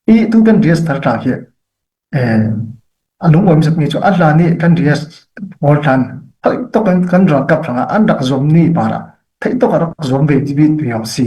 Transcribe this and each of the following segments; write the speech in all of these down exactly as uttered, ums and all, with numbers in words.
I tu kan D S thar tla hi, eh, a lungawm zet mi chu a hla ni kan D S pawl tlan, thei tawk kan, kan ralkap hrangah an rak zuam ni parah, thei tawk a rak zuam ve ti bit pi awm si.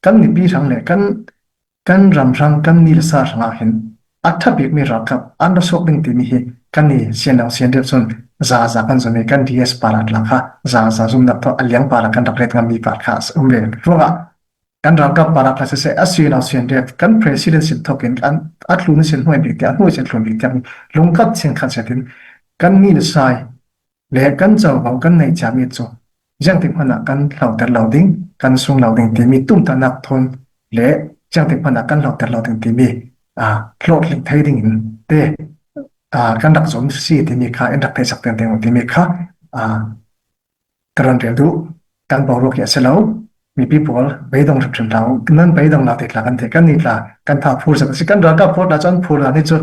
Kan mipi hrang le kan, kan ram hrang, kan ni le sa hrangah hin a tha bik mi ralkap an ra suak ding timi hi kan ni C N L, C N D F chun za za kan zuam i kan D S parah tla kha za za zumnak thaw a liang parah kan rak ret ngam mi par kha a um ve ruangah kan ralkap parah kha sese a C N L, C N D F kan president sin thokin an a thlun sin hnuai bik tiang, hnuai sin thlun bik tiang lungkhat sin khat setin kan ni le sai le kan cauhau kan nei ciami cu ziangtik hmanah kan hlauter lo ding, kan sung lo ding timi tumtahnak thawn le ziangtik hmanah kan hlauter lo ding timi, aa, hlawhtling thei dingin te, aa, kan rak zuam si timi kha in rak theihsak tengteng uh timi kha, aa, ka run rel duh. Kan boruak hi a si lo, mipi pawl beidong hrimhrim hlah uh, nan beidong lo ti tla kan ti, kan ni tla kan tha phur sak a si, kan ralkap pawl tla cu an phur hna ni cu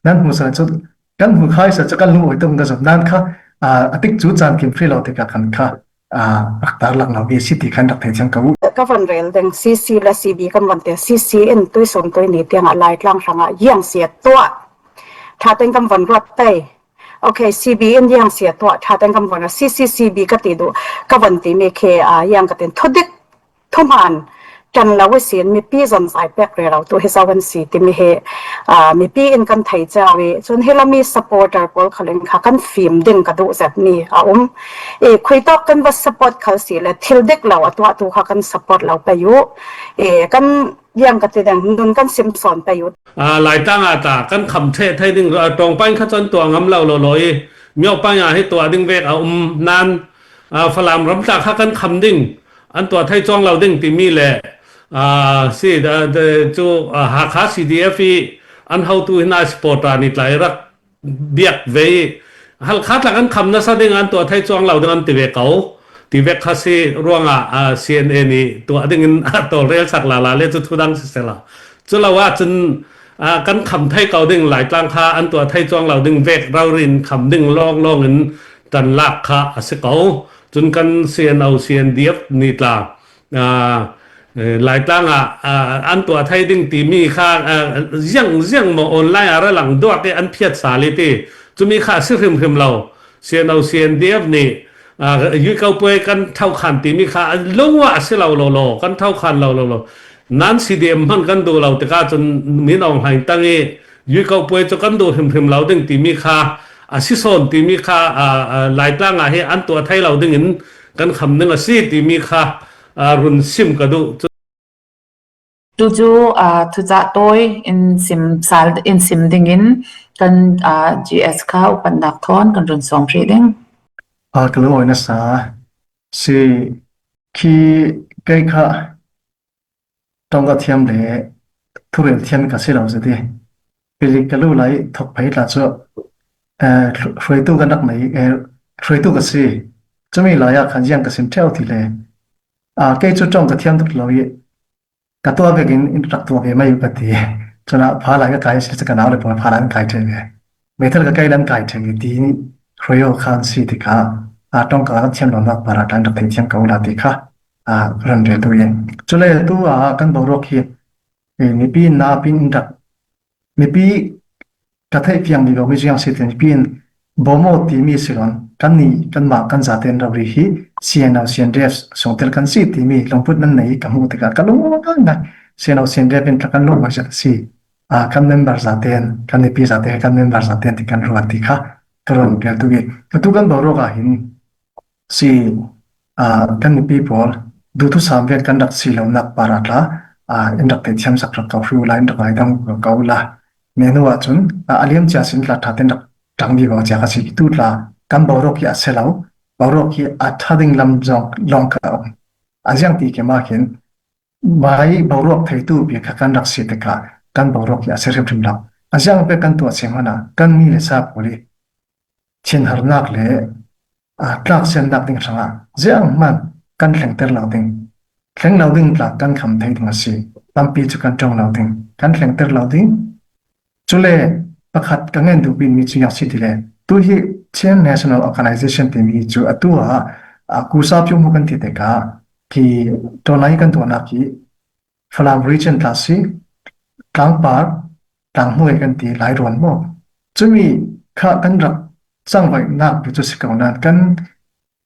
nan hmuhsak cu kan hmu khai sa cu kan lungawi tung ka zom nan kha, aa, a tik cu caan kim hri lo tikah khan kha, aa, rak tarlak lo mi si ti khan rak thei thiam ka uh. Ka von rel ding C C le C B kan von te, C C in tuisawm tui ni tiangah Laitlang hrangah ziang si a tuah. Ṭha tein kan von ruat pei. Okay, C B in ziang si a tuah, ṭha tein kan von a, C C C B ka ti duh, ka von timi khi, aa, ziang ka tin thudik thuhmaan ṭan lo ihsin mipi zon zai pek rero tu hi zo an si timi hi, aa, mipi in kan thei cio i, cun hi lami supporter pawl khal in kha kan fim ding ka duh zet mi a um. I, khuitawk kan va support khal si le thil dik lo a tuah tu kha kan support lo pei uh. I, kan ziang ka ti ding nun kan sim sawn pei uh. Aa, Laitlang ah ta kan kham theh thei ding, aa, Ṭawngpain kha cun tuah ngam lo lo lo i, Myopain ah hi tuah ding vek a um nan, aa, Falam ram ta kha kan kham ding, an tuah thei cuang lo ding timi le, aa, si, da, da, cu, aa, Hakha C D F i an hotu hi na supporter ni tla i rak biak ve i, Halkha tla kan kham nasa ding, an tuah thei cuang lo ding an ti ve ko. Ti vek kha si ruangah, aa, C N A nih tuah dingin a tawlrel sak lala le cu thudang sisela. Cu lo ahcun, aa, kan kham thei ko ding, Laitlang kha an tuah thei cuang lo ding vek rori in kham ding lawnglawng in ṭanlak kha a si ko. Cun kan C N O, C N D F ni tla, aa, eh, Laitlang ah, aa, an tuah thei ding timi kha, aa, ziang, ziang maw online ah ra lang duak i an phiat sal i ti. Cumi kha a si hrimhrim lo. C N O, C N D F nih, aa, Yuikau puai kan thokhan timi kha a lungah a si lo lo lo, kan thokhan lo lo lo. Nan C D M hman kan duh lo tikah cun min awng hlain tang i Yuikau puai cu kan duh hrimhrim lo ding timi kha a si sawn timi kha, aa, aa, Laitlang ah hi an tuah thei lo dingin kan kham ding a si timi kha, aa, run sim ka duh. Cucu, aa, thucah tawi in sim sal, in sim dingin kan, aa, G S kha upatnak thawn kan run sawm hrih ding. Aa, ka lungawi nasa si khi kei kha ṭawngka thiam le thurel thiam ka si lo si ti. Pilik ka lu lai thok phei tla cu, eh, hruaitu kan rak nei, eh, hruaitu ka si. Cumi lai ah khan ziang ka sim ṭheu ti le, aa, kei cu ṭawngka thiam tuk lo i ka tuah vekin in rak tuah ve mai uh ka ti. Cun ah pha lai ka kai si le cu ka nau le pawl pha lai an kai ṭheh ve. Meithal ka kai le an kai ṭheh ve ti hruai aw khan si tikah, aa, ṭawngka kan thiam lonak parah kan rak theithiam ko la ti kha, aa, run rel tu in. Cule tu ah kan boruak hi, eh, mipi in na pin in rak, mipi ka theih fiang vivo mi ziang si ti, mipi in bawm aw timi si lo in, kannih, kanmah, kan zaten rori hi C N O, C N D F sungtel kan si timi lungput nan nei ka hmuh tikah ka lung ngai. C N O, C N D F in tla kan lung ngai zet a si. Aa, kan member zaten, kan mipi zaten, kan member zaten ti kan ruat ti kha ka run rel tu i. Atu kan boruak ah hin si, aa, kan mipi pawl duhthusam vel kan rak si lonak parah tla, aa, in rak theithiam sak rak ko hru la, in rak ngaidam ko la. Menu ah cun, aa, a liam cia sin tla ṭha tein rak ṭang vivo cia kha si tu tla kan boruak hi a si lo, boruak hi a ṭha ding lam zong lawng ka um. A ziang ti keimah hin, mai boruak theitu bia kha kan rak si tikah kan boruak hi a si hrimhrim lo. A ziang pek kan tuah si hmanh ah kan ni le sa pawl i thinharnak le, aa, tlaksiannak ding hrangah zianghman kan thlengter lo ding, thleng lo ding tla kan kham thei ding a si. Tampi cu kan ṭong lo ding, kan thlengter lo ding. Cule pakhat ka ngen duhmi cu ziang si ti le, tu hi Chin National Organization timi cu atu ah, aa, kusa piu hmu kan ti tikah khi ṭawnai kan tuahnak hi Falam region tla si, tlangpar, tlanghnuai kan ti lai ruan maw? Cumi kha kan rak cangvaihnak pi cu si ko nain kan,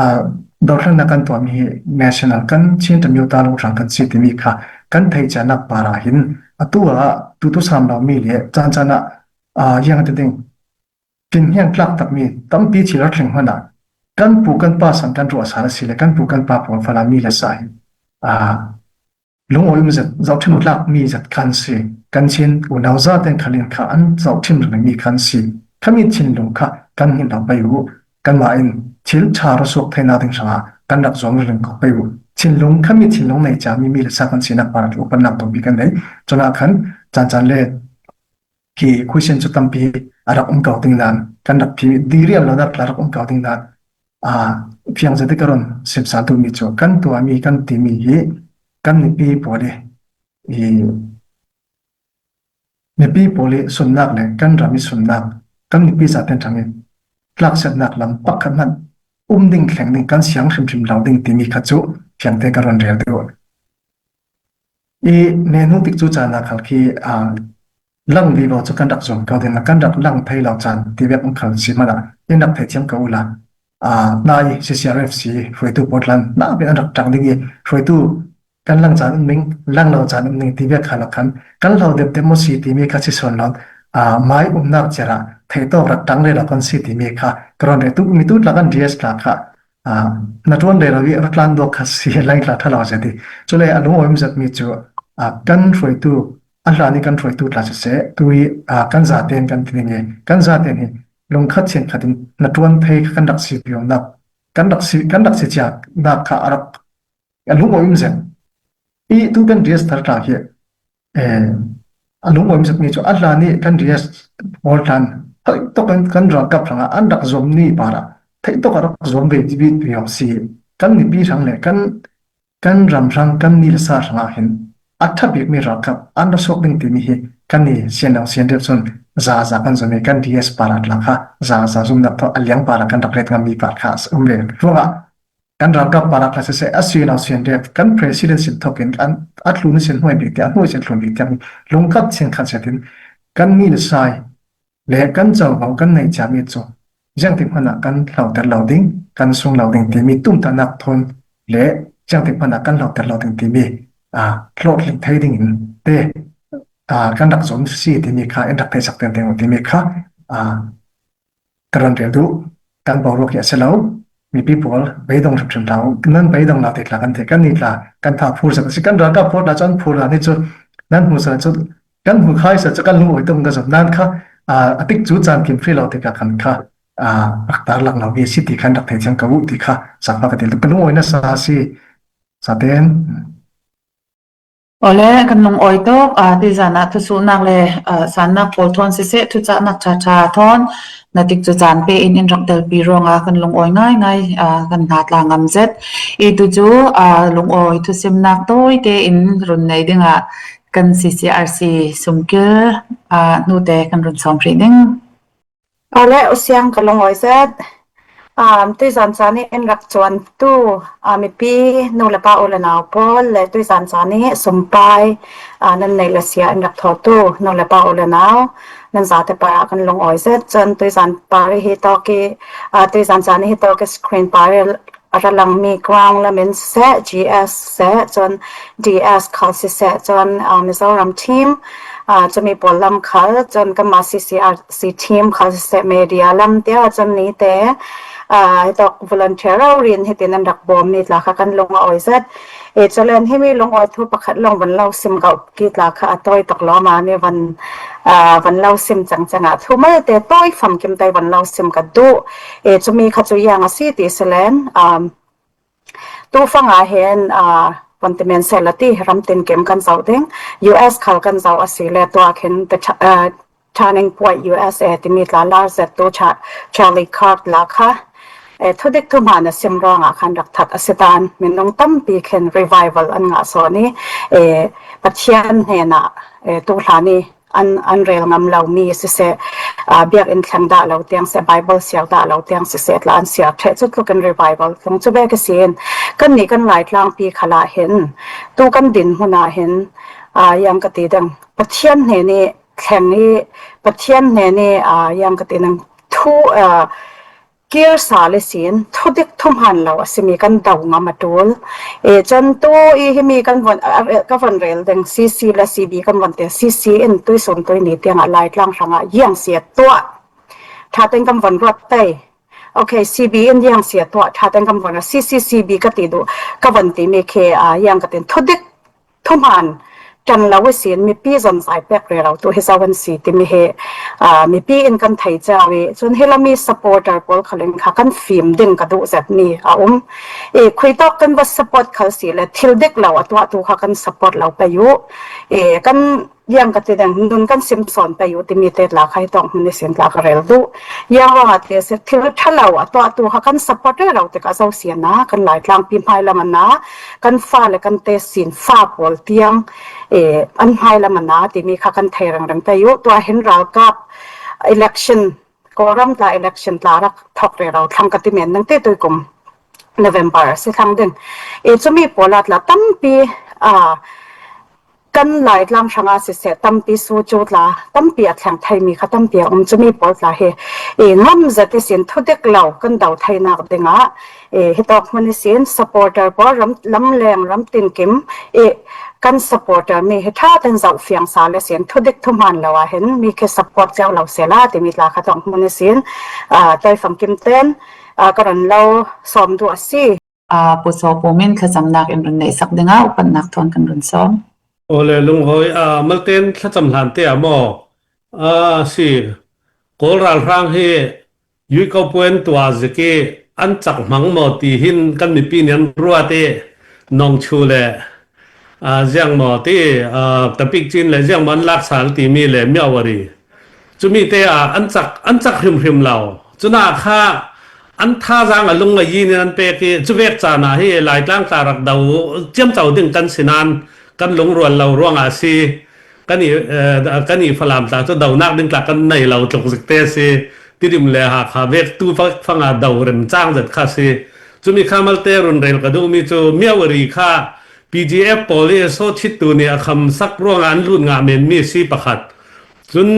aa, dothlennak kan tuahmi hi national kan Chin Tamil ta lunghrang kan si timi kha kan theihcianak par ah hin atu ah tutu sam lomi le caan caan ah, aa, ziang ti ding, kinhniang tlak takmi tampi thil a tling hmanh ah kan pu kan pa sang kan ruahsan a si le kan pu kan pa pawl Falami le sa hi, aa, lungawi um zet, zohṭhim tlakmi zet kan si. Kan Chin unau zaten khal in kha an zohṭhim ringmi kan si. Khami thinlung kha kan hngilh lo pei u. Kanmah in thil ṭha ra suak theinak ding hrangah kan rak zuam ringring ko pei u. Thinlung, khami thinlung nei ciami mi le sa kan sinak par ah upatnak tampi kan nei. Cun ah khan caan caan le hi question cu tampi a rak um ko ding nain kan rak phim, dirial lo nak tla rak um ko ding nain, aa, fiang zet i ka run simsal duhmi cu kan tuahmi kan timi hi kan mipi pawl i, i mipi pawl i sunnak le kan ram i sunnak, kan mipi zaten ṭhang i tlaksiatnak lam pakhat hmanh um ding thleng ding kan siang hrimhrim lo ding timi kha cu fiangte ka run rel duh. I nehnu tik cu caan ah khal khi, aa, lang vivo cu kan rak zuam ko ding, kan rak lang thei lo caan ti vek um khal si hmanh ah in rak theithiam ko ula. Aa, na i C C R F C hruaitu pawl tlan na bia an rak ṭang ding i hruaitu kan lang caan um ning, lang lo caan um ning ti vek khal ah khan kan hlo depdep maw si timi kha si sawn lo. Aa, mai umnak ciar ah theih tawk rak ṭang rero kan si timi kha ka run rel duh. Mi tu tla kan D S tla kha, aa, na ṭuan rero i ra tlan dawk kha si lai tla ṭha lo zet i. Cule a lungawi um zetmi cu, aa, kan hruaitu, a hlan i kan hruaitu tla siseh, tu i, aa, kan zaten kan ti ning i, kan zaten hi lungkhat chinkhat in na ṭuan thei kha kan rak si viomnak, kan rak si, kan rak si cianak kha a rak, a lungawi um zet. I tu kan D S thar tla hi, eh, a lungawi um zetmi cu a hlan i kan D S pawl tlan theih tawk in kan ralkap hrangah an rak zuammi par ah theih tawk a rak zuam ve ti bit viau si. Kan mipi hrang le kan, kan ram hrang, kan ni le sa hrangah hin a ṭha bikmi ralkap an ra suak ding timi hi kan ni sian lo sian deuh cun za za kan zum i kan D S par ah tla kha za za zumnak thaw a liang par ah kan rak ret ngammi par kha a um ve. Ruangah kan ralkap par ah kha siseh, a sui lo sian deuh kan president sin thawk in an, a tlun sin hnuai bik tiang, a hnuai sin tlun bik tiang lungkhat chinkhat zetin kan ni le sa i le kan covo kan neih ciami cu ziangtik hmanh ah kan hloter lo ding, kan sung lo ding timi tumtahnak thawn le ziangtik hmanh ah kan hloter lo ding timi, aa, hlawhtling thei ding in te, aa, kan rak zuam si timi kha in rak theihsak tengteng timi kha, aa, ka run rel duh. Kan boruak hi a si lo. Mipi pawl beidong hrimhrim hlah u. Nan beidong lo te tla kan ti. Kan ni tla kan tha phur sak a si. Kan ralkap pawl tla cu an phur hna ni cu nan hmuh sa cu kan hmu khai sa cu kan lungawi tung ka zumh nan kha, aa, a tik cu caan kim hri lo tikah khan kha, aa, rak tarlang lo mi a si ti khan rak thei thiam ka uh ti kha sakfa ka ti. Ka lungawi nasa a si. Saten. Awle, kan lungawi tuk, aa, tuizan ah thusuhnak le, aa, sannak pawl thawn siseh, thucahnak ṭha ṭha thawn na tik cu caan pe in in rak telpi ruangah kan lungawi ngaingai, aa, kan hna tla ngam zet. I tu cu, aa, lungawi thusimnak tawite in run nei dingah kan C C R C sumkil, aa, hnute kan run sawm hrih ding. Awle, u siang ka lungawi zet. Um, tuizan caan i in rak cuantu, aa, mipi nu le pa u le nau pawl le tuizan caan i sumpai, aa, nan neih le sia in rak thawtu nu le pa u le nau nan zate par ah kan lungawi zet. Cun tuizan par i hi tawk i, aa, tuizan caan i hi tawk i screen par i a ra langmi ground lam in siseh, G S siseh, cun D S khal siseh, cun, aa, Mizoram team, aa, cumi pawl lam khal, cun kanmah C C R C team khal siseh, media lam tiah cun nite, aa, hi tawk volunteer rori in hitin an rak bawmmi tla kha kan lung a awi zet. E, cu len himi lungawi thu pakhat lawng van lo sim ko ki tla kha a tawi tak lawm ah mi van, aa, van lo sim cangcang ah thu malte tawi famkim te van lo sim ka duh. E, cumi kha cu iang a si ti si len, um, tu fang ah hin, aa, van ti men seh la ti ram tin kim kan zoh ding. U S khal kan zoh a si le tuak hin the Cha-, aa, Turning Point U S A timi tla lar zet tu Cha-, Charlie Kirk tla kha, eh, thudik thuhmaan a sim ruangah khan rak that a si tan. Minung tampi khin revival an ngah sawn i, eh, Pathian hnenah, eh, tu hlan i an, an rel ngam lomi siseh, ah, biakinn thleng dah lo tiang seh, Bible siar dah lo tiang siseh, tla an siar ṭheh cu tlukin revival tlung cu bek a si in kannih kan Laitlang pi khal ah hin tu kan din hmun ah hin, ah, yang ka ti ding, Pathian hnen i thleng hi Pathian hnen hi, a, iang ka ti nang thu, a, kir sa le sin, thudik thuman lo a si mi kan do ngam a tul. E, chan tu i hi mi kan von, a, a, ka von rel deng C C le C B kan von te C C in tui sum tui ni tiang a Laitlang hrang a iang sia tuah. Tha teng kan von ruat tei. Ok, C B in iang sia tuah. Tha teng kan von a C C C B ka ti du. Ka von ti mi khe, a, iang ka tin thudik thuman tan lo i sin mipi zon zai pek re lo tu hi zawan si ti mi he, a, mipi in kan thei chau i. Chun hi la mi supporter pol khalin kha kan fim ding ka du zet mi a um. E, khui tok kan va support khal si le thil dik lo a tuah tu kha kan support lo pe yu. E, kan iang ka ti deng nun kan sim son pe yu ti mi te tla kha hi tong hun i sin tla ka rel du. Iang rong a te se thil tha lo a tuah tu kha kan support re lo te ka zo sia na, kan Laitlang pi hmai lam a na, kan fa le kan te sin fa pol tiang, e, an hmai lam a na ti mi kha kan thei rang rang pe yu. Tua hin ral kap election, Kawlram tla election tla rak thok re lo thlang ka ti men nang te tui kum November si thlang ding. E, chumi pol a tla tampi, a, kan Laitlang hrang a si se tampi su chu tla tampi a thleng thei mi kha tampi a um chumi pol tla hi. E, ngam zet i sin thudik lo kan do thei nak ding a. E, hi tawk hmun i sin supporter pol ram, lam leng ram tin kim, e, kan supporter mi hi tha ten zau fiang sa le sin thudik thuman lo a hin mi khe support chau lo se la ti mi tla kha tawk hmun i sin, a, toi fam kim ten, a, ka ron lo sawm du a si. A, Pu Saw Pu Min thlachamnak in run neihsak ding a, upatnak thawn kan run sawm. Aw le, lunghoi, a, Malten thlacham hlan te a maw? A, si, Kawl ralhrang hi Yui Kau Puen tua zik i an cak hmang maw ti hin kan mipi nih an ruat i Nongchu le, a, ziang maw ti, a, Tapik Cin le ziang maw an lak sal ti mi le Myawaddy. Cumi te ah an cak, an cak hrimhrim lo. Cunah kha an thazaang a lung a yin in an pek i, cuvek caan ah hi Laitlang tla rak do ciamco ding kan si nain kan lungrual lo ruangah a si. Kan i, eh, kan i Falam tla cu donak ding tla kan nei lo tluk zik te a si. Tidim le Hakha vek tu vak fang a do rem cang zet kha a si. Cumi kha malte run rel ka duhmi cu Myawaddy kha P G F pawl i Sawchit tu nih a khamsak ruangah an lut ngah men mi a si pakhat. Cun,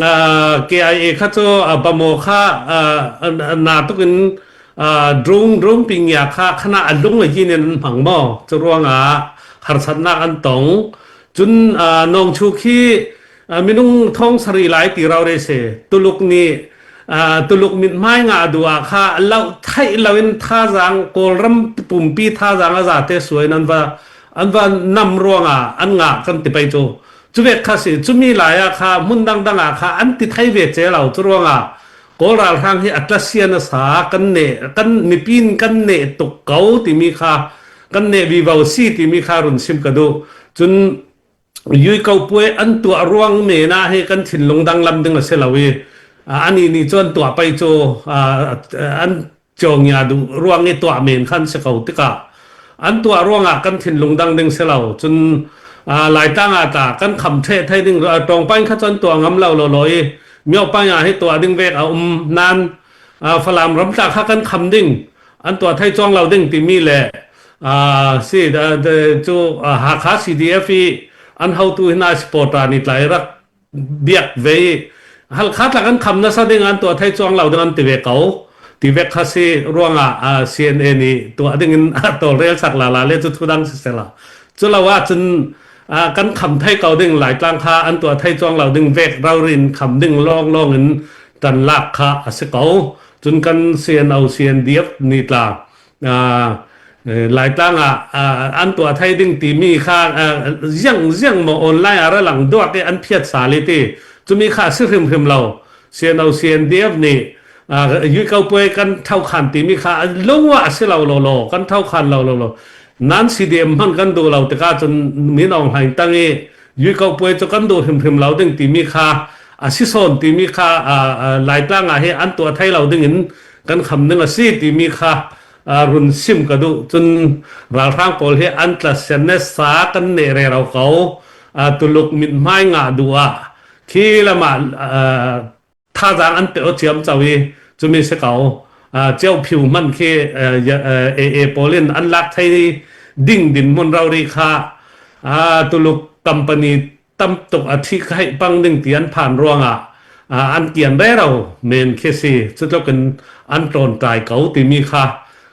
aa, K I A kha cu, aa, Bamaw kha, aa, a, a, na tukin, aa, drone, drone pingia kha khanah a lung a yin in an hmang maw? Cu ruangah harsatnak an tong. Cun, aa, Nongchu khi, aa, minung thawng sarih lai ti rau rei si. Tuluk nih, aa, Tuluk mithmai ngah duh ah kha a lo theih loin thazaang, Kawlram pumpi thazaang a zate suai in an va, an va nam ruangah an ngah kan ti pei cu. Cuvek kha si, cumi lai ah kha hmun dangdang ah kha an ti thei ve ce lo. Cu ruangah Kawl ralhrang hi a tlasia nasa kan neh, kan mipi in kan neh tuk ko timi kha, kan neh vivo si timi kha run sim ka duh. Cun Yui Kau Puen an tuah ruang men ah hi kan thinlung danglam ding a si lo i, a, ani nih cu an tuah pei cu, a, an cawngia duh ruang i tuah men khan si ko tikah an tuah ruangah kan thinlung dang ding si lo. Cun, aa, Laitlang ah tla kan kham ṭheh thei ding, aa, Ṭawngpain kha cu an tuah ngam lo lawlaw i, Myopain ah hi tuah ding vek a um nain, aa, Falam ram tla kha kan kham ding, an tuah thei cuang lo ding timi le, aa, si, aa, cu, aa, Hakha C D F i an hotu hna supporter nih tla i rak biak ve i, Halkha tla kan kham nasa ding an tuah thei cuang lo ding an ti ve ko. Ti vek kha si ruangah, aa, C N A nih tuah ding in a tawlrel sak lala le cu thudang si sela. Cu lo ah cun, aa, kan kham thei ko ding Laitlang kha an tuah thei cuang lo ding vek rori in kham ding lawnglawng in ṭanlak kha a si ko. Cun kan C N O, C N D F nih tla, aa, eh, Laitlang ah, aa, an tuah thei ding timi kha, aa, ziang, ziang maw online ah ra lang duak i an phiat sal i ti. Cumi kha a si hrimhrim lo. C N O, C N D F nih, aa, Yui Kau Puen kan thokhan timi kha a lung ah a si lo lawlaw, kan thokhan lo lawlaw. Nan C D M hman kan duh lo tikah cun Min Aung Hlaing tang i Yui Kau Puen cu kan duh hrimhrim lo ding timi kha a si sawn timi kha, aa, aa, Laitlang ah hi an tuah thei lo ding in kan kham ding a si timi kha, aa, run sim ka duh. Cun ralhrang pawl hi an tlasia nasa kan neh rero ko. Aa, Tuluk mithmai ngah duh ah khi lamah, aa, thazaang an pe aw ciamco i cumi si ko. Aa, Ciau Phiu hman khi, aa, ya, aa, A A pawl in an lak thei ding dinhmun rori kha, aa, Tuluk company tamtuk a thih kha hei pang ding ti an phan ruangah, aa, an kian rero men khi si, cutlukin an tlawngtai ko timi kha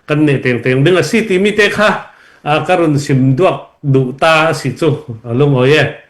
kan neh tengteng ding a si timi te kha, aa, ka run sim duak duh ta a si cu a lungawi e.